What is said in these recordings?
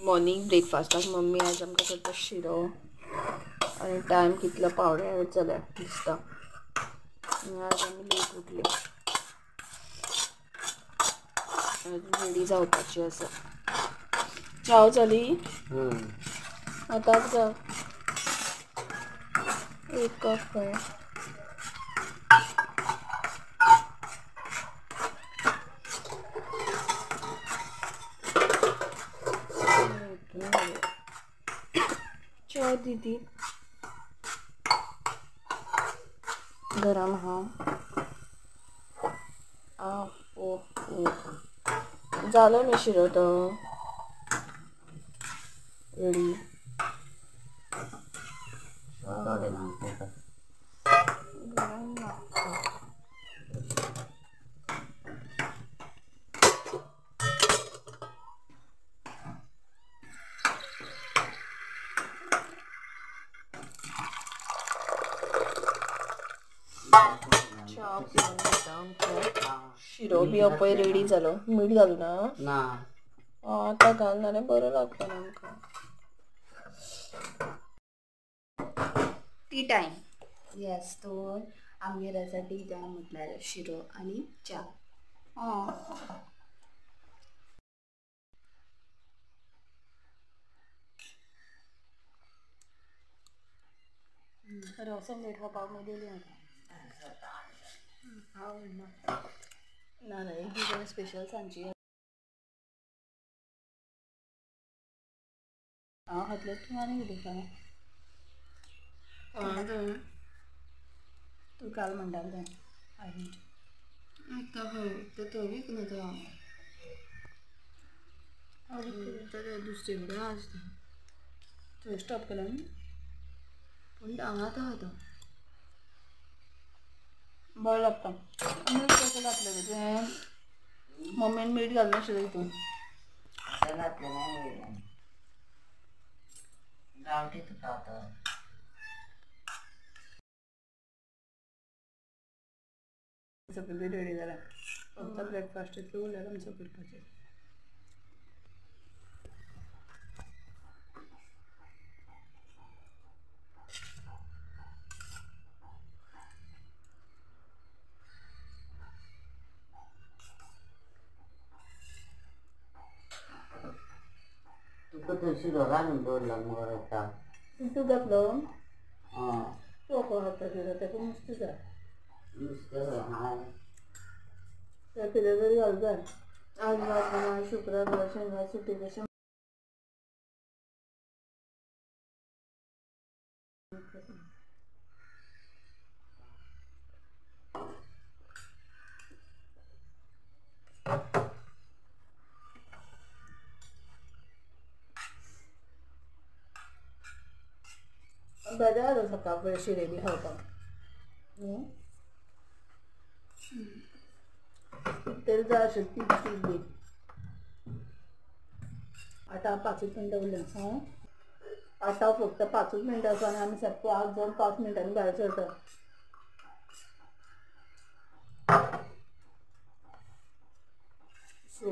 Morning ब्रेकफास्टाक mummy आज आमकां करता शिरो आनी टायम कितलो 7:45 जाल्या दिसता. आज आमी लेट उठले, रेडी जावपाची आसा. चाव जाली आतांच घाल एक कप खंय. चाव दीदी गरम. हा आ ओ ओ जालो न्ही शिरो तो रेडी. गरम लागता. च्या पिवन घेता आमचो शिरो बी पळय रेडी जालो. मीठ घालू ना आतां घाल नाल्यार बरो लागता आमकां. Tea time. Yes, तर आमगेर आसा टी टायम म्हटल्यार शिरो आनी च्या. रसम लेट खावपाक मेळटली आतां. ना ना एक दीस स्पेशल सांजची हांव खातलें तूं आनी कितें खा. तूं काल म्हणटालें तें आतां खंय तें थंय विकना तो हांव दुसरे कडेन आसता थंय स्टॉप केला न्ही, पूण हांगाच आहा तो. बरें लागता. मीठ कशें घातलें गो तुवें? मम्मीन मीठ घालूं नाशिल्लें हितून. गांवठी तुका तो सगळें रेडी जालें. फक्त ब्रेकफास्ट इतलें उरलें आमचो करपाचें. तुका तो शिरो घालून दवरला मुगो आतां. तूं घातलो तो खाता शिरो तेका नुस्तें जाय. नुस्तें हाय तें कितें तरी घालूं जाय. आज भात शुक्रार शेनवार सुटी कशें बरें जाता सकाळ फुडें शिरे बी खावपाक. तेल जाय अशें तीख तीख बी. आतां 5 मिनटां उरल्या. हां आतां फक्त 5 मिनटां आसा आनी आमी सारको 8 जावन 5 मिनटांनी भायर सरता. सो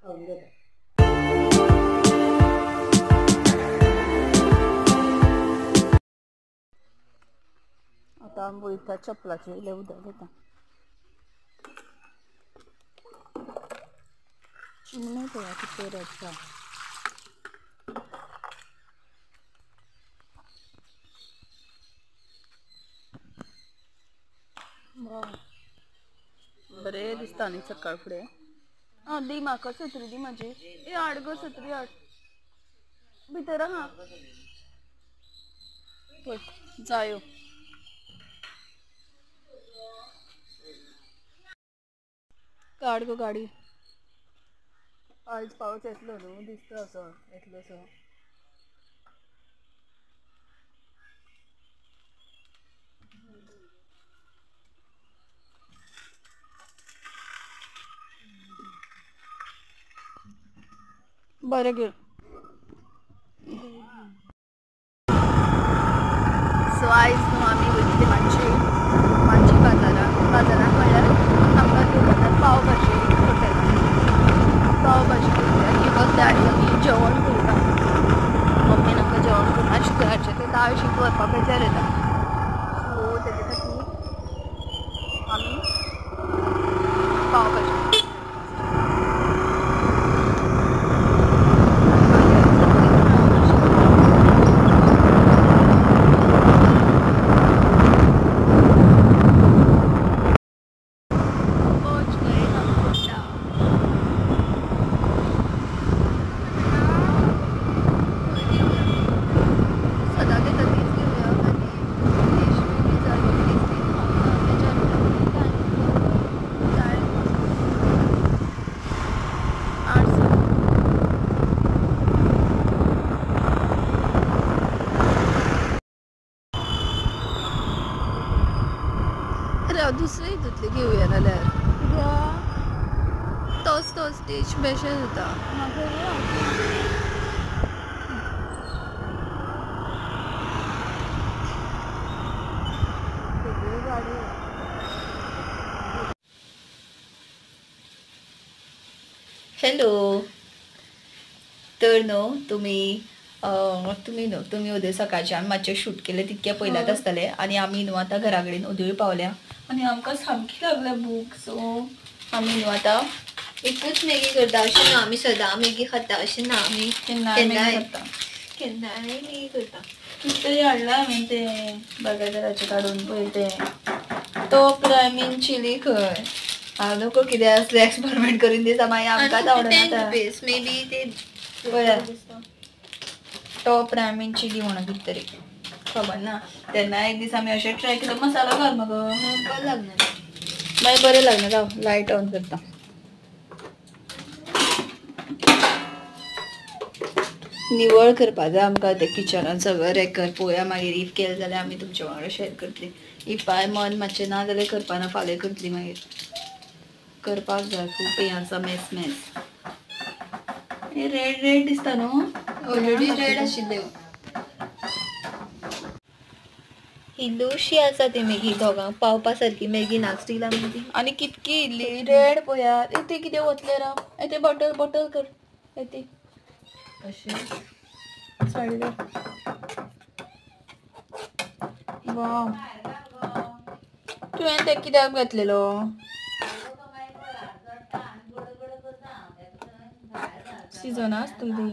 खावन घेता. आतां आमी वयता चपलाचें इल्लें उदक घेता. चिमणे पळया कितें रडटा. बरें दिसता न्ही सकाळ फुडें. आं दी म्हाका सत्री दी म्हाजी. ए हाड गो सत्री हाड, भितर आहा पळय जायो. काड गो गाडी. आयज पावस येतलो न्हू दिसता असो येतलो सो. बरें घे. सो आयज न्हू आमी वयतली मातशी मातशी बाजारान. बाजारान म्हणल्यार आमकां घेवपाक पाव भाजी हॉटेलान. पाव भाजी घेवया किंवा पावले आनी आमी जेवण करता. मम्मी नाका जेवण करून शुक्रारचें तें दाळ शीत व्हरपाक बेजार येता. सो तेजे खातीर आमी पाव भाजी. दुसरे हितूंतले घेवया जाल्यार तोच तोच टेस्ट बेशें जाता. हॅलो, तर न्हू तुमी तुमी न्हू तुमी उद्या सकाळचे आमी मातशें शूट केलें तितकें पयल्यात आसतलें. आनी आमी न्हू आतां घरा कडेन उदय पावल्या आनी आमकां सामकी लागल्या भूक. सो आमी न्हू आतां एकूच मॅगी करता अशें ना, आमी सदां मॅगी खाता अशें ना, आमी केन्नाय खाता, केन्नाय मॅगी करता. कितें तरी हाडलां हांवें तें बगायदाराचें काडून पळय तें टॉप रामेन चिली खंय. हांव नको कितें असलें एक्सपेरिमेंट करून दिसा, मागीर आमकांच आवडना. मे बी ते पळया टॉप रामेन चिली म्हणून कितें तरी खबर ना. तेन्ना एक दीस आमी अशें ट्राय केलो. मसालो घाल मगो, बरें लागना, मागीर बरें लागना. राव लायट ऑन करता. निवळ करपा जाय आमकां तें किचनान सगळें रेकर. पळोवया मागीर if केलें जाल्यार आमी तुमच्या वांगडा शेअर करतली. If I मन मातशें ना जाल्यार करपा ना, फाल्यां करतली. मागीर करपाक जाय. खूब हें आसा मेस मेस. हे रेड रेड दिसता न्हू, ऑलरेडी रेड आशिल्ल्यो. इल्लूशी आसा ती मॅगी, दोगांक पावपा सारकी मॅगी ना स्टील आमी. आनी कितकी इल्ली रेड पळयात. ते कितें वतलें राव, ते बॉटल बॉटल कर ती अशें साडले. वाव, तुवें तें कित्याक घातलेलो? सिजन आसतली ती.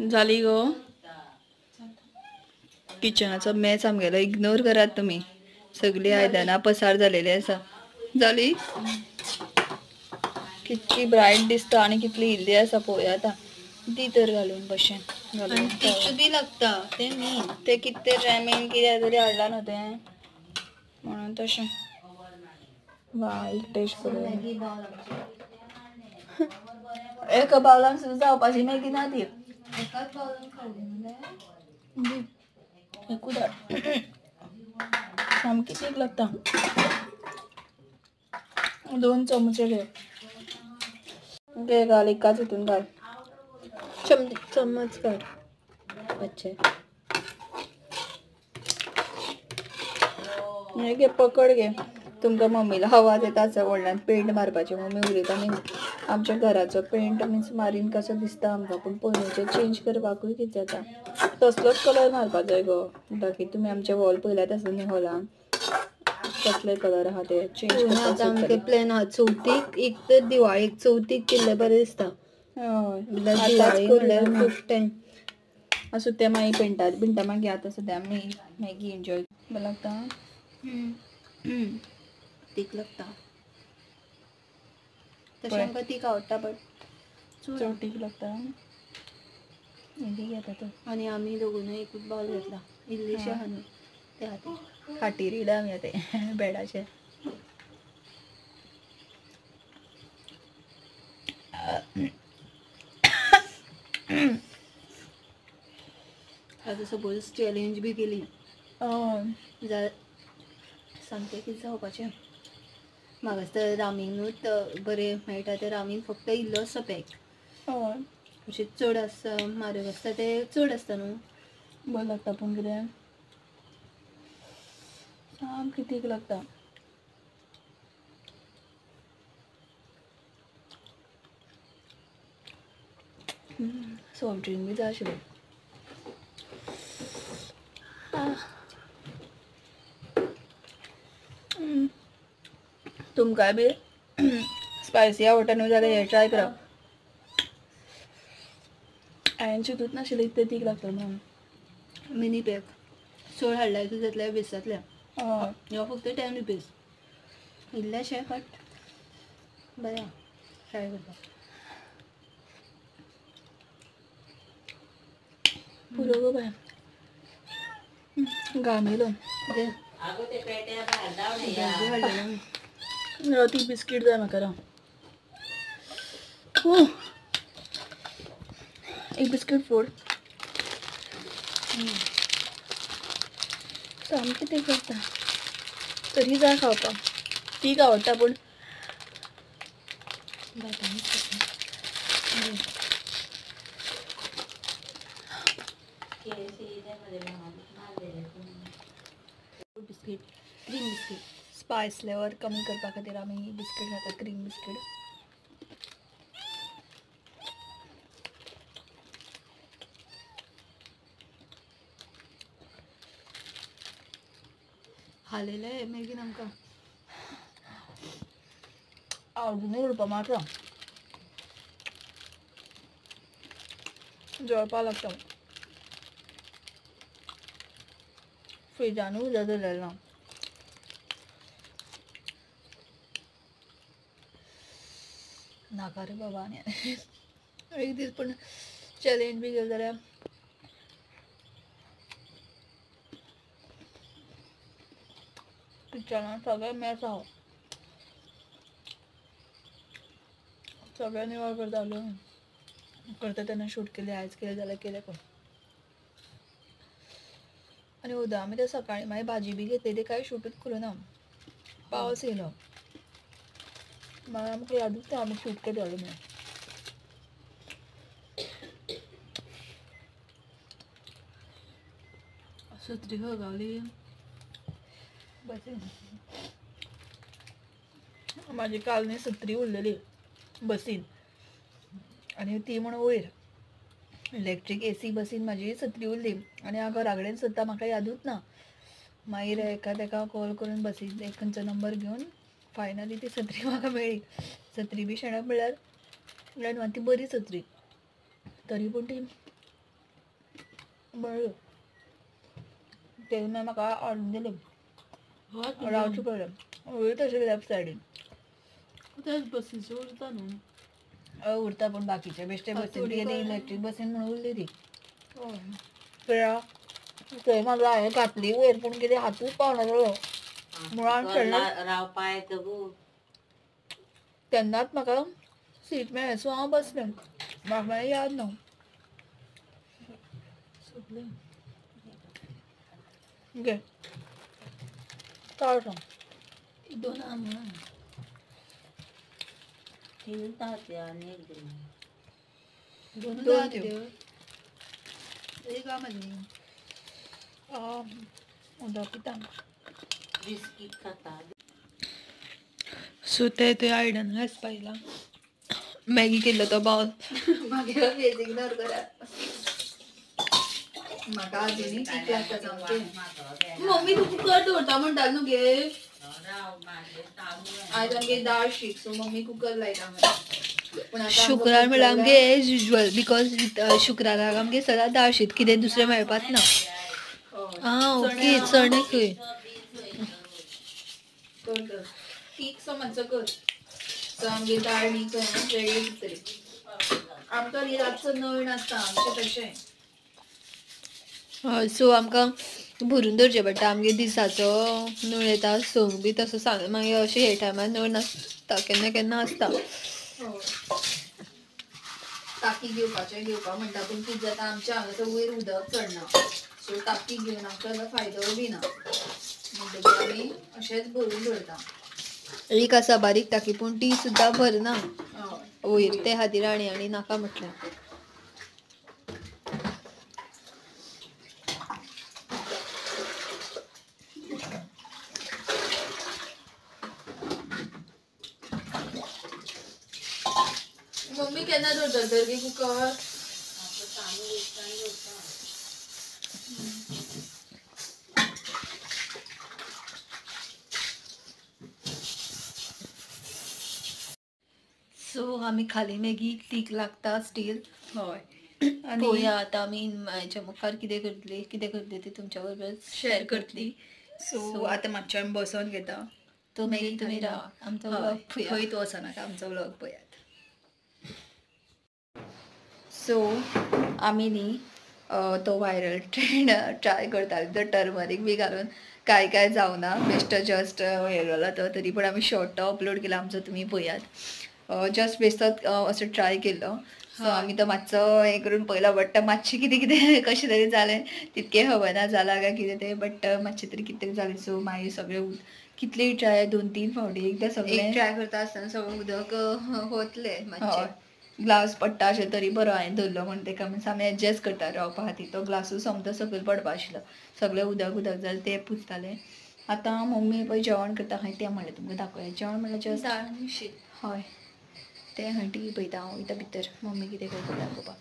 जाली गो किचनाचो मॅच आमगेलो इग्नोर करात तुमी, सगळीं आयदनां पसार जालेली आसा. जाली कितकी ब्रायट दिसता आनी कितली इल्ली आसा पळोवया आतां. दी तर घालून भशेन घालून बी लागता तें न्ही, तें कितें रॅमेन कितें तरी हाडलां न्हू तें, म्हणून तशें. वा एक टेस्ट करूया. एका बावलान सुद्दां जावपाची मॅगी ना ती. एकाच बावलान खावली जाल्यार एकूच हाड, सामकी तीख लागता. 2 चमचे घे, घे घाल एकाच हितून घाल. चम्मच काड मातशें हे घे, पकड घे. तुमकां मम्मीला आवाज येता आसा व्हडल्यान पेंट मारपाचें. मम्मी उलयता न्ही आमच्या घराचो पेंट मिन्स मारीन कसो दिसता आमकां, पूण पयलींचें चेंज करपाकूय कितें जाता. तसलोच कलर मारपा जाय गो. बाकी तुमी आमचे हॉल पळयल्यात आसता न्ही, हॉलान कसले कलर आहा ते चेंज करपाक. आमचे प्लॅन आहा चवथीक, एक तर दिवाळेक चवथीक केल्लें बरें दिसता. हय, दिवाळी म्हणल्यार खूब टायम आसूं तें मागीर पेंटात बिंटा. मागीर आतां सद्या आमी मॅगी एन्जॉय. बरें लागता, तीख लागता. तशें आमकां तीख आवडटा, बट चड तीख लागता. घेता तो. आनी आमी दोगूनय एकूच बावल घेतला, इल्लीशी आहा न्हू त्या खातीर. खाटीर येयला आमी आतां बेडाचेर. आतां सपोज चॅलेंज बी केली जाल्यार सामकें कितें जावपाचें. म्हाका दिसता रामीनूच बरें मेळटा तें रामीन फक्त इल्लोसो पॅक, अशें चड आसता म्हारग आसता तें चड आसता न्हू. बरें लागता पूण कितें सामकी तीख लागता. सॉफ्ट ड्रिंक बी जाय आशिल्लें. तुमकां बी स्पायसी आवडटा न्हू जाल्यार हें ट्राय करा. हांवें चिंतूच नाशिल्लें इतलें तीख लागतलें म्हणून. मिनी पॅक चड हाडल्यार कितें जातलें, वेस्ट जातलें. हय. ह्यो फक्त 10 रुपीज, इल्लेशें बट बरें ट्राय करपाक. पुरो गो बाय, घाम येयलो. ती बिस्कीट जाय म्हाका. राव, एक बिस्कीट फोड. सामकें तें करता तरी जाय खावपाक. तीख आवडटा पूण biscuit, cream biscuit. Spice level कमी करपा खातीर आमी बिस्कीट खाता, क्रीम बिस्कीट. हालयलें मॅगीन आमकां. अजुनूय उडपा मारता, जळपा लागता. फ्रिजानूय उदक दवरलें ना. नाका रे बाबा. आनी एक दीस पूण चॅलेंज बी केलें जाल्यार किचनान सगळें मॅस आहा, सगळें निवळ करतालो. करता तेन्ना शूट केलें, आयज केलें जाल्यार केलें. पण आनी उदक आमी ते सकाळीं मागीर भाजी बी घेतली, ती कांय शूटूच करूं ना, पावस येयलो. मागीर आमकां यादूच ना आमी शूट करताले म्हणून. सत्री खंय गावली? बसीन. म्हाजी काल न्ही सत्री उरलेली बसीन, आनी ती म्हण वयर इलेक्ट्रीक एसी बसीन म्हाजी सत्री उरली आनी हांव घरा कडेन सोदता, म्हाका यादूच ना. मागीर एका तेका कॉल करून बसीन एक खंयचो नंबर घेवन फायनली ती सत्री म्हाका मेळ्ळी. सत्री बी शेणप म्हणल्यार ती बरी सत्री, तरी पूण ती मेळ्ळी. तेणी मागीर म्हाका हाडून दिली. रावचें पडलें वयर तशें लेफ्ट सायडीन. त्याच बसीचो उरता न्हू. हय उरता, पूण बाकीचे बेश्टे बसीन थोडी ती इलेक्ट्रीक बसीन म्हणून उरली ती. हय. थंय म्हाका हांवें घातली वयर, पूण कितें हातूच पावना जालो मुळान तेन्नाच रावपा येता गो. तेन्नाच म्हाका सीट मेळ्ळें, सो हांव बसलें. म्हाका मागीर याद ना. सोंपलें. घे काड सांग. दोन आहा म्हणून. तीन तास आनी एक दिली. दोनूच दोन आहा त्यो. त्यो. एक आहा म्हाजे. उदक पिता. बिस्कीट खाता. सो ते थंय आयडन घासपा येयला, मॅगी केल्लो तो बावल. मागीर फेस इग्नोर करात. म्हाका अजुनूय तीख लागता सामकें. मम्मी तूं कुकर दवरता म्हणटालें न्हू गे. आयज आमगे दाळ शीत, सो मम्मी कुकर लायता म्हणून. शुक्रार म्हणल्यार आमगे एज युजल, because शुक्राराक आमगे सदांच दाळ शीत, कितें दुसरें मेळपाच ना. आं ओके, चणे खंय. तीख सो मातसो कर. सो आमगे दाळ न्ही खंय वेगळी दिसतली. आमकां न्ही रातचो नळ नासता आमचें तशें. हय, सो आमकां भरून दवरचें पडटा. आमगे दिसाचो नळ येता संक बी तसो सांग, मागीर अशें हे टायमार नळ नासता, केन्ना केन्ना आसता. टाकी घेवपाचें घेवपा म्हणटा, पूण कितें जाता आमच्या हांगासर वयर उदक चडना, सो टाकी घेवन आमकां फायदो बी ना, म्हणटकीर आमी अशेंच भरून दवरता. एक आसा बारीक टाकी, पूण ती सुद्दां भरना वयर, ते खातीर आनी आनी नाका म्हटलें. मम्मी केन्ना दवरता तर गे कुकर? सो आमी खाली मॅगी तीक लागता स्टील. हय आनी पळोवया आतां आमी हेच्या मुखार कितें करतली कितें करतली ती तुमच्या बरोबर शेअर करतली. सो आतां मातशें आमी बसोन घेता. तो मागीर तुमी रावा आमचो व्लॉग पळया. खंय तो वचनाका, आमचो व्लॉग पळयात. सो आमी न्ही तो व्हायरल ट्रेंड ट्राय करताली, तो टर्मरीक बी घालून काय काय जावना, बेश्टो जस्ट हें जाला तो, तरी पण आमी शॉर्ट अपलोड केला आमचो, तुमी पळयात. जस्ट बेश्टोच असो ट्राय केल्लो. सो आमी तो मातसो हें करून पळयलो, बट मातशें कितें कितें कशें तरी जालें, तितकें खबर ना जालां काय कितें तें, बट मातशें तरी कितें तरी जालें. सो मागीर सगळें कितलें ट्राय 2-3 फावटी एकदां सगळें ट्राय करता आसतना सगळें उदक वतलें मातशें, ग्लास पडटा अशें तरी बरो हांवें धरलो म्हण तेका मिन्स आमी एडजस्ट करता रावपा खातीर. तो ग्लासूय सोमतो सकयल पडपा आशिल्लो, सगळें उदक उदक जालें तें पुसतालें. आतां मम्मी पळय जेवण करता खंय तें म्हणलें तुमकां दाखोवया. जेवण म्हणल्यार जस्ट दाळ आनी शीत. हय तें खंय टी व्ही पळयता हांव वयता भितर, मम्मी कितें करता दाखोवपाक.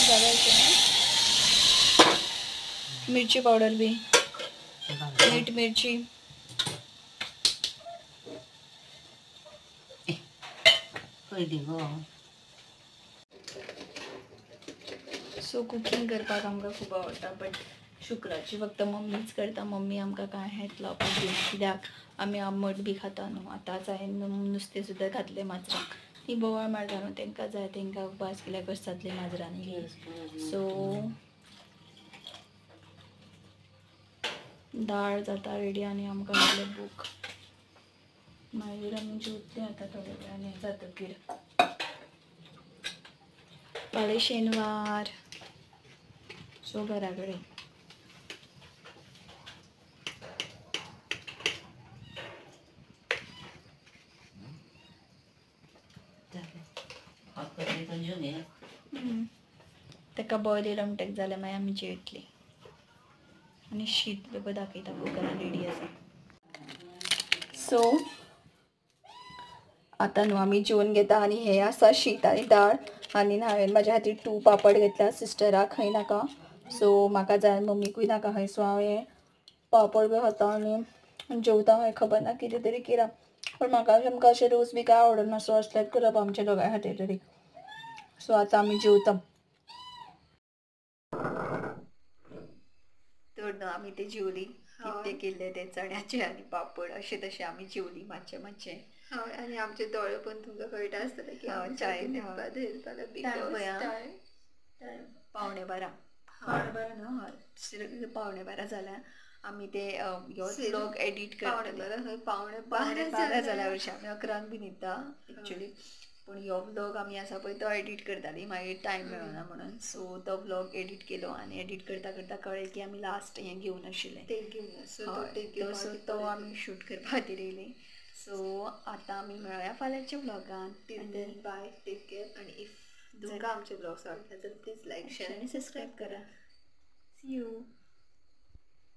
जालें मिरची पावडर बी, मीठ मिरची. सो कुकींग करपाक आमकां खूब आवडटा, बट शुक्राची फक्त मम्मीच करता. मम्मी आमकां कांय हेत लावपाक दिना, कित्याक आमी आंबट बी खाता न्हू. आतांच हांवें नुस्तें सुद्दां घातलें माजरांक, ती बोवाळ मारता न्हू, तांकां जाय तांकां उपास केल्यार कशें जातलें माजरांनी. सो दाळ जाता रेडी आनी आमकां लागले भूक. मागीर आमी जेवतलीं आतां थोड्या वेळान हें जातकीर. फाल्यां शेनवार, सो घरा कडेन. ताका बॉयल येयलो म्हणटकीर जाल्यार मागीर आमी जेवतलीं. आनी शीत बी दाखयता कुकरान रेडी आसा. सो आतां न्हू आमी जेवन घेता आनी हें आसा शीत आनी दाळ. आनी हांवें म्हाज्या खातीर 2 पापड घेतला, सिस्टराक खंय नाका, सो म्हाका जाय, मम्मीकूय नाका खंय. सो हांव हें पापड बी खाता आनी जेवता. खंय खबर ना कितें तरी केलां, पण म्हाका सामकें अशें रोस बी कांय आवडना, सो असलेंच करप आमच्या दोगांय खातीर तरी. सो आतां आमी जेवता. तर न्हू आमी ते जेवली, कितें केल्लें ते चण्याचे आनी पापड अशें तशें आमी जेवली मातशें मातशें. हय आनी आमचे दोळे पण तुमकां कळटा आसतलें की 11:45 11:45 न्हू, हय 11:45 जाल्या. आमी ते व्लॉग एडिट करतले. 11:45 जाल्या हरशीं आमी 11 बी न्हिदता एक्चुली, पूण ह्यो व्लॉग आमी आसा पळय तो एडिट करताली, मागीर टायम मेळना म्हणून. सो तो व्लॉग एडिट केलो आनी एडिट करता करता कळ्ळें की आमी लास्ट हें घेवन आशिल्लें, सो तो आमी शूट करपा खातीर येयली. सो आतां आमी मेळया फाल्यांच्या व्लॉगान. Till then bye, take care. आनी if तुमकां आमचे व्लॉग्स आवडटा तर प्लीज लायक, शेअर आनी सबस्क्रायब करा. See you.